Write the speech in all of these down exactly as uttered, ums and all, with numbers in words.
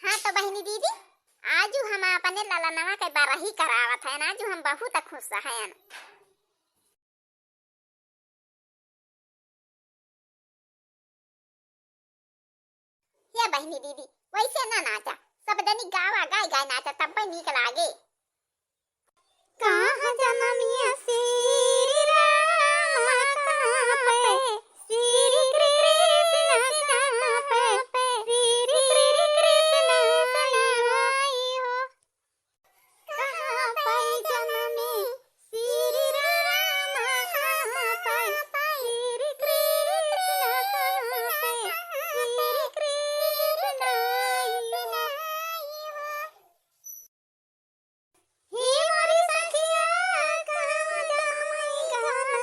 हाँ तो बहिनी दीदी, आजु हम अपने ललनवा के बरही करावत हन, आजु हम बहुत खुश हन। हे बहिनी दीदी, वैसे ना नाचा, सब जनी गावा, गाय गाय नाचा, तब नीक लागे। कहाँ जनमिया श्री राम कहाँ पे, श्री कृष्ण कहाँ पे, श्री कृष्ण आई हो। कहाँ पे जनमे श्री राम कहाँ पे, श्री कृष्ण कहाँ पे, श्री कृष्ण आई हो। हे मोरी सखिया, कहाँ जाई गाना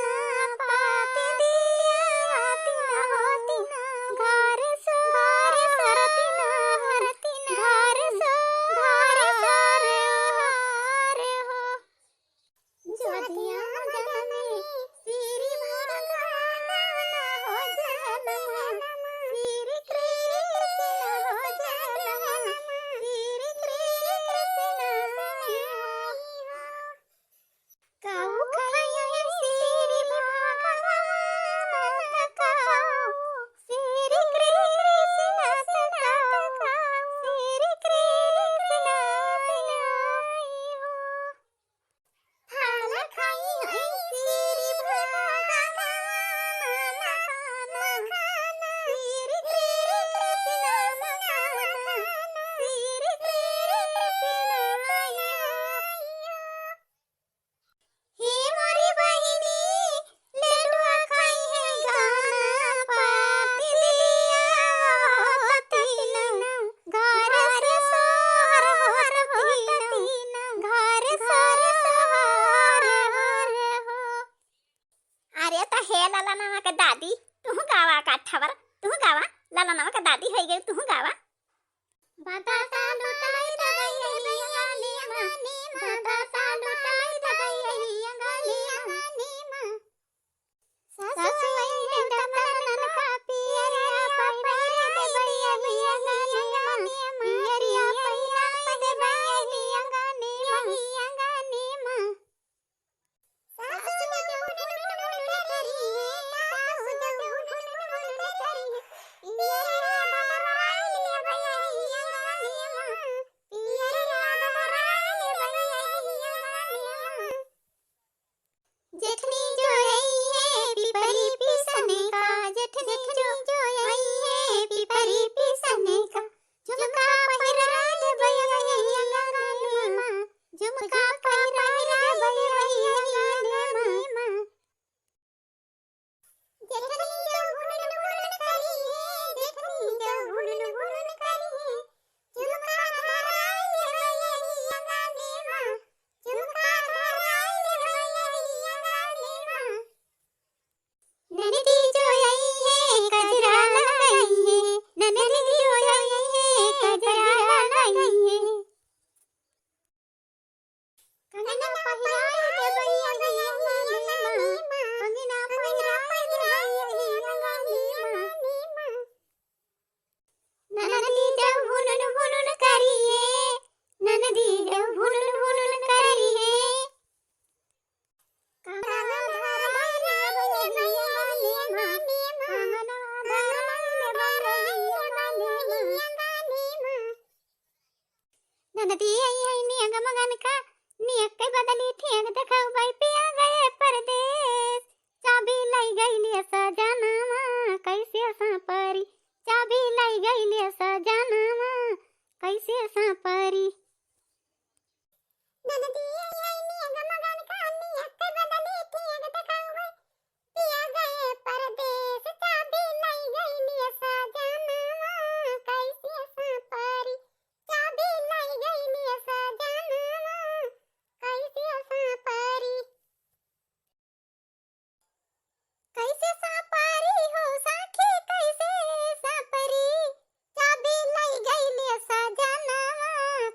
पाती दिया, आती ना होती ना, घर से, घर से हरती ना, हरती ना, घर से, घर से हर हो। जदिया जनमे श्री भगवान हो जनम, श्री कृष्ण हो जनम, श्री कृष्ण हो। काऊ खाइए श्री भगवान तकाऊ, श्री कृष्ण तकाऊ, श्री कृष्ण आई हो। फल खाइए श्री भगवान खाना, श्री कृष्ण खाना, श्री कृष्ण आई हो। हे मोरी बहिनी, लड्डुआ खाई है गाना, पाती दिया होती ना, घर से सोहर होती ना, घर से सोहर हो। अरे त हे ललनवा के दादी, तुहू गावा का ठवर, तुहू गावा, ललनवा के दादी होइ गई, तुहू गावा। बतासा लुटाई देबै अइली अंगने मा, बतासा लुटाई देबै अइली अंगने मा। सासु अइली तमनन का पियरिया पहिराई देबै अइली अंगने मा, पियरिया पहिराई देबै अइली अंगने मा। सासु जब हुनुन हुनुन करी, सासु जब हुनुन हुनुन करी, पियरिया डलवाई लेबै अइली अंगने मा, पियरिया डलवाई लेबै अइली अंगने मा। जेठनी जो आई है पिपरी पीसने का, जेठनी जो आई है पिपरी पीसने का, झुमका पहिरा देबै अइली अंगने मा, झुमका पहिरा देबै अइली अंगने मा। जेठनी जब हुनुन हुनुन करी है, जेठनी जब हुनुन हुनुन करी है, झुमका धराई लेबै अइली अंगने मा, झुमका धराई लेबै अइली अंगने मा। ननदी जो आई है कजरा लगाई है, ननदी जो आई है कजरा लगाई है। कंगना पहिराई देबै अइली अंगने मा, कंगना पहिराई देबै अइली अंगने मा। ननदी जब हुनुन हुनुन करी है, ननदी जब हुनुन हुनुन करी है। कंगना धराई लेबै अइली अंगने मा, कंगना धराई लेबै अइली अंगने मा। ननदी आई है नियग मगन का, नियग के बदली ठियग देखउबै पिया गए परदेस। चाबी लइ गइले सजनवा, कैसे साँपरी, चाबी लइ गइले सजनवा, कैसे साँपरी। ननदी आई है नियग मगन का, नियग के बदली ठियग देखउबै पिया गए परदेस, चाबी लइ गइले सजनवा, कैसे साँपरी, चाबी लइ गइले सजनवा, कैसे साँपरी। कैसे साँपरी हो साखी, कैसे साँपरी, चाबी लइ गइले सजनवा,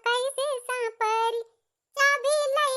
कैसे साँपरी, चाबी लइ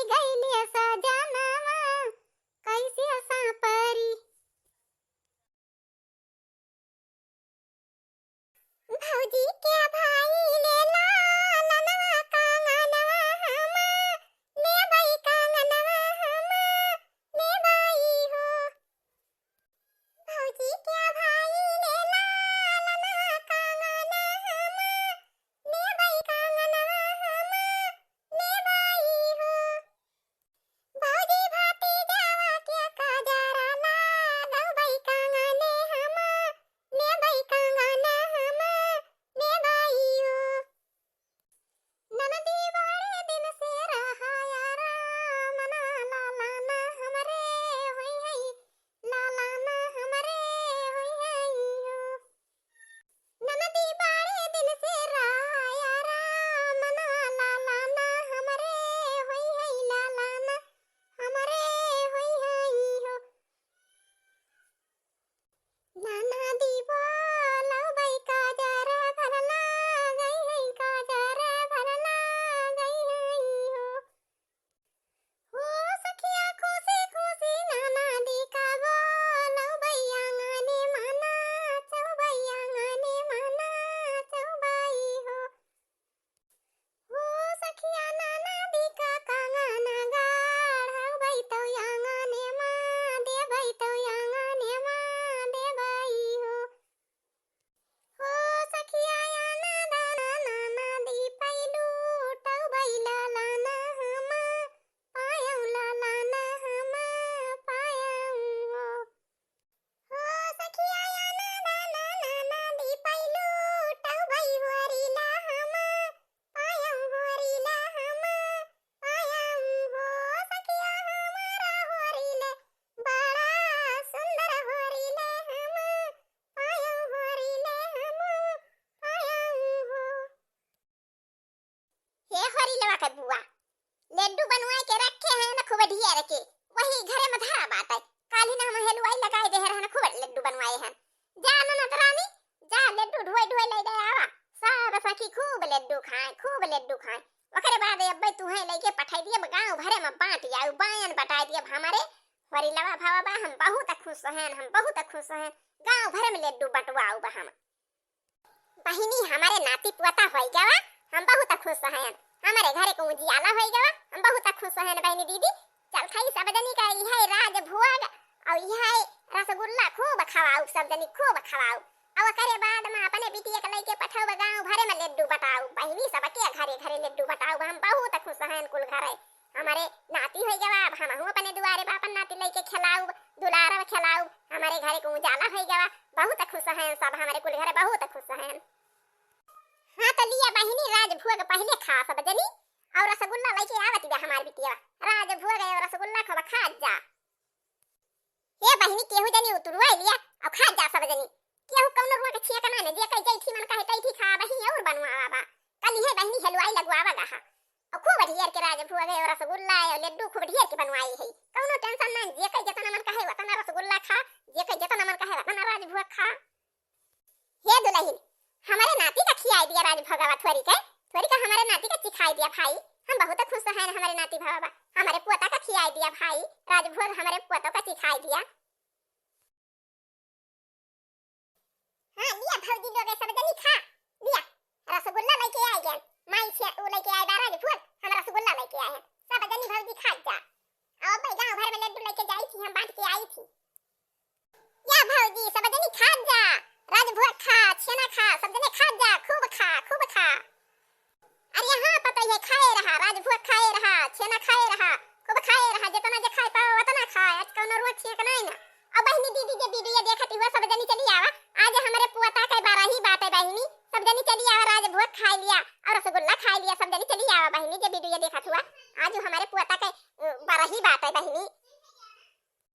के बुआ। लड्डू बनवाए के रखे हैं ना खूब ढेर के, वही घरे में धरा बाटे। काल्हि ना हम हलवाई लगाए दे रहन, खूब लड्डू बनवाए हैं। जा ननद रानी, जा लड्डू ढोए ढोए ले दे आवा। सब सखी खूब लड्डू खाए, खूब लड्डू खाए। ओकरे बाद अब्बे तुहे लेके पठाई दिए, गाँव भरे में बाँट आऊ, बायन बटाई दिए। हमरे होरी लवा भवा बा, हम बहुत खुश हैं, हम बहुत खुश हैं। गाँव भरे में लड्डू बटवाऊ बा हम। बहिनी, हमरे नाती पोता होई गवा, हम बहुत खुश हैं। हमरे घरे को उजियाला होई गवा, हम बहुत खुश हैं बहिनी दीदी। चल खाई सब जनी का इहे राजभोग और इहे रसगुल्ला खूब खवाऊ, सब जनी खूब खवाऊ। और ओकरे बाद में अपने बिटिया के लेके पठाऊ गाँव भरे में लड्डू बटाऊ। बहिनी, सबके घरे घरे लड्डू बटाऊ, हम बहुत खुश हैं कुल घरे। हमरे नाती होई गवा, अब हमहू अपने दुआरे बा, अपन नाती लेके खेलाऊ, दुलारा खेलाऊ। हमरे घरे को उजाला होई गवा, बहुत खुश हैं सब, हमरे कुल घरे बहुत खुश हैं। हाँ तो लिया बहिनी, राजभोग पहिले खा सब जनी, और रसगुल्ला लेके आवत बा हमार बिटिया, राजभोग और रसगुल्ला खूब खा जा। ए बहिनी, केहू जनी उतरुआ लिया, और खा जा सब जनी। केहू कौनो रोग छिया के ना, जे कही जैठी मन कहे तैठी खा, बहिनी और बनवावा बा। कल इहे बहिनी हलवाई लगवावा गा हा। और खूब ढेर के राजभोग है और रसगुल्ला है और लड्डू खूब ढेर के बनवाई है। कौनो tension ना, जे कही जितना मन कहे उतना रसगुल्ला खा, जे कही जितना मन कहे उतना राजभोग खा। हे दुलहिन, हमरे नाती का खियाई दिया राजभोगवा थोरी के, थोरी का हमरे नाती का चिखाई दिया भाई। हम बहुत खुश हैं हमरे नाती भवा बा, हमरे पोता का खियाई दिया भाई, राजभोग हमरे पोता का चिखाई दिया। हाँ, लिया भौजी लोग सब जनी खा, लिया। रसगुल्ला लेके आई गन, माई से उ लेके आए बा राजभोग, हम रसगुल्ला लेके आए हैं। सब जनी भौजी खा जा। और भाई गाँव भर में लड्डू लेके जाई थी, हम बांट के आई थी। या भौजी, सब जनी खा जा, राजभोग खा, छेना खा, सब जने खा जा, खूब खा, खूब खा। अरे हाँ, पतोहिया खाए रहा, राजभोग खाए रहा, छेना खाए रहा, खूब खाए रहा, जितना जे खाए पाओ उतना खाए, आज कौनो रोग छेक नहीं ना। अब बहिनी दीदी जे video देखत हुआ सब जनी चली आवा, आज हमरे पोता के बरही बाटे बहिनी, सब जनी चली आवा, राजभोग खाए लिया और रसगुल्ला खाए लिया, सब जनी चली आवा बहिनी जे video देखत हुआ, आज हमरे पोता के, अ, बरही बाटे बहिनी।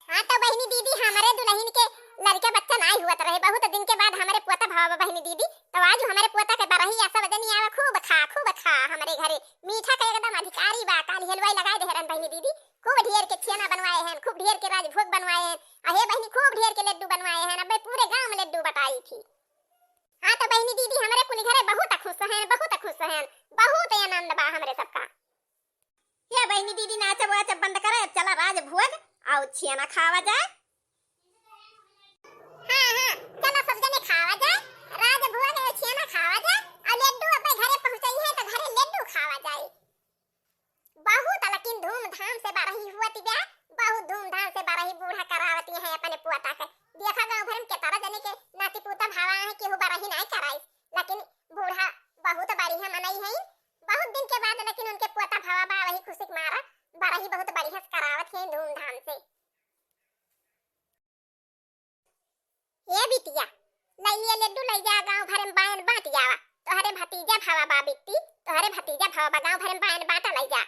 हाँ, तो बहिनी दीदी, हमरे दुलहिन के लड़का बच्चा नाई हुअत रहे, बहुत दिन के बाद हमरे पोता भवा बा बहिनी दीदी, तो आज हमरे पोता के बरही आ सब जनी आवा, खूब खा, खूब खा, हमरे घरे मीठा के एकदम अधिकारी बा, काल हलवाई लगाए दे रहन बहिनी दीदी, खूब ढेर के छेना बनवाए हैं, खूब ढेर के राजभोग बनवाए हैं, अहे बहिनी खूब ढेर के लड्डू बनवाए हैं, अबे पूरे गाँव में लड्डू बटाई थी। हाँ, तो बहिनी दीदी, हमरे कुल घरे बहुत खुश हैं, बहुत खुश हैं, बहुत आनंद बा हमरे सबका। हे बहिनी दीदी, नाचब वाचब बंद करे, अब चला राजभोग और छेना खावा जाए। हाँ, हाँ, चला सब जने खावा जाए, राजभोग और छेना खावा जाए, और लड्डू अपने घरे पहुँचाई है तो घरे लड्डू खावा जाए। बहुत लेकिन धूमधाम से बरही हुअत बा, बहुत धूमधाम से बरही बूढ़ा करावती है अपने पोता के। देखा गाँव भर में केतरा जने के नाती पोता भवा है, केहू बरही नहीं कराई, लेकिन बूढ़ा बहुत बढ़िया मनई है। बहुत दिन के बाद लेकिन उनके पोता भवा बा, वही खुशी के मारा बरही बहुत बढ़िया से करावत है धूमधाम से। ए बिटिया, लै लिया लड्डू, लै जा गाँव भर में बायन बाँट आवा। तोहरे भतीजा भवा बा बिट्टी, तोहरे भतीजा भवा बा, गाँव भर में बायन बाँटा लै जा।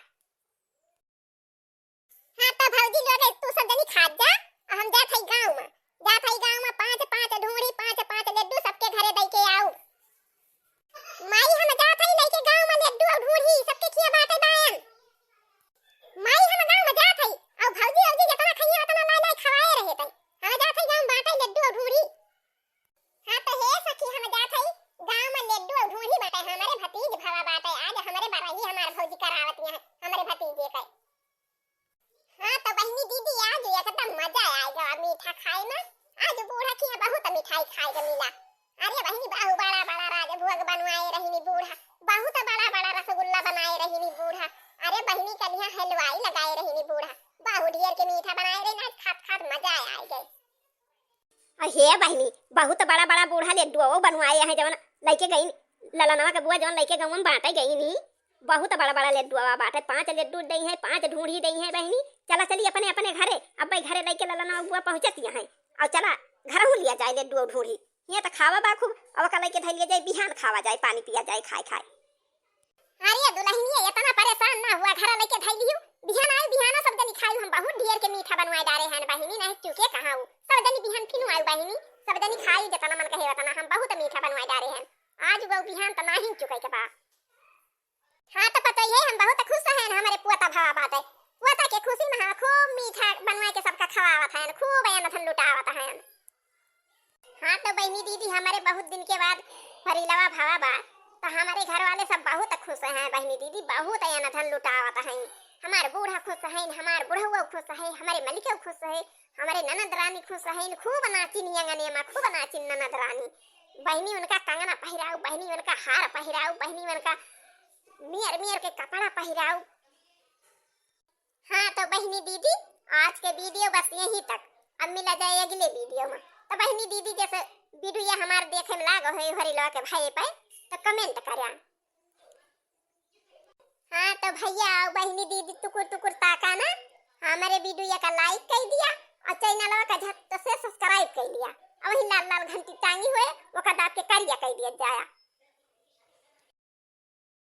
हाँ, तो भौजी लोग, तू सब जनी खात जा, और हम जात हई गाँव में। जात हई गाँव में पाँच पाँच ढूंढी, पाँच पाँच लड्डू सबके घरे दई के आऊ। माई, हम जात हई लइके गाँव में लड्डू और ढूंढी सबके खिया बाटे बायन। माई, हम गाँव में जात हई, और भौजी औजी जितना खइया उतना लाई लाई खवाए रहे तई। हम जात हई गाँव में बाटे लड्डू और ढूंढी। हाँ तो हे सखी, हम जात हई गाँव में लड्डू और ढूंढी बाटे, हमरे भतीज भवा बाटे, आज हमरे बरही हमार भौजी करावत है, हमरे भतीजे के। हाँ तो बहिनी दीदी, आज एकदम मजा आए गवा मीठा खाए में। आज बूढ़ा किया बहुत मिठाई खाए के मिला। अरे बहिनी, बहु बड़ा बड़ा राजभोग बनवाए रहिनी बूढ़ा, बहुत बड़ा बड़ा रसगुल्ला बनाए रहिनी बूढ़ा। अरे बहिनी, कलिया हलवाई लगाए रहिनी बूढ़ा, बहु ढेर के मीठा बनाए रहिन। आज खात खात मजा आए गए। अ हे बहिनी, बहुत बड़ा बड़ा बूढ़ा लड्डुआ बनवाए हैं, जवन लइके गई ललनवा के बुआ, जवन लइके गउवा में बांटे गई नी, बहुत बड़ा बड़ा लड्डुआ बाटे। पाँच लड्डू दई है, पाँच ढूंढी दई है बहिनी। चला चली अपने अपने घरे, अब भाई घरे लइके ललनवा बुआ पहुँचतिया हैं, और चला घरहू लिया जाए लड्डू और ढूंढी। ये तो खावा बा खूब, अब ओका लइके धइ लिया जाए, बिहान खावा जाए, पानी पिया जाए, खाए खाए। अरे दुलहिनिया, इतना परेशान ना हुआ, घरा लइके धइ लिहू, बिहान आयु, बिहाना सब जनी खायु। हम बहुत ढेर के मीठा बनवाए डारे हैं बहिनी, नहीं चुके कहाँ हूँ। सब जनी बिहान फिनु आयु बहिनी, सब जनी खायु, जितना मन कहे उतना। हम बहुत मीठा बनवाए डारे हैं, आज वो बिहान तो नहीं चुके के बा। हाँ तो पतोहिया, हम बहुत खुश हैं, हमरे पोता भवा बाटे। पोता के खुशी में हम खूब मीठा बनवा के सबका खवावत हैं, खूब अयनधन लुटावत हैं। हाँ तो बहिनी दीदी, हमरे बहुत दिन के बाद होरिलवा भवा बा, तो हमरे घर वाले सब बहुत खुश हैं बहिनी दीदी, बहुत अयनधन लुटावत हैं। हमार बूढ़ा खुश हैं, हमार बुढ़ऊ खुश है, हमरे मलिकऊ खुश है, हमरे ननद रानी खुश हैं, खूब नाचिन अंगने में, खूब नाचिन ननद रानी। बहिनी उनका कंगना पहिराऊ, बहिनी उनका हार पहिराऊ, बहिनी उनका मियर मियर के कपड़ा पहिराऊ। हाँ तो बहिनी दीदी, आज के वीडियो बस यहीं तक। अब मिला जाए अगले वीडियो में। तो बहिनी दीदी, जैसे वीडियो हमार देखे में लागो है होरिलवा के भाई पे, तो कमेंट करा। हाँ तो भैया और बहिनी दीदी, टुकुर टुकुर ताका ना, हमरे वीडियो का लाइक कर दिया और चैनलवा का झट से सब्सक्राइब कर दिया। और वही लाल लाल घंटी टांगी हुए, ओका दाब के करिया कर दिया जाया।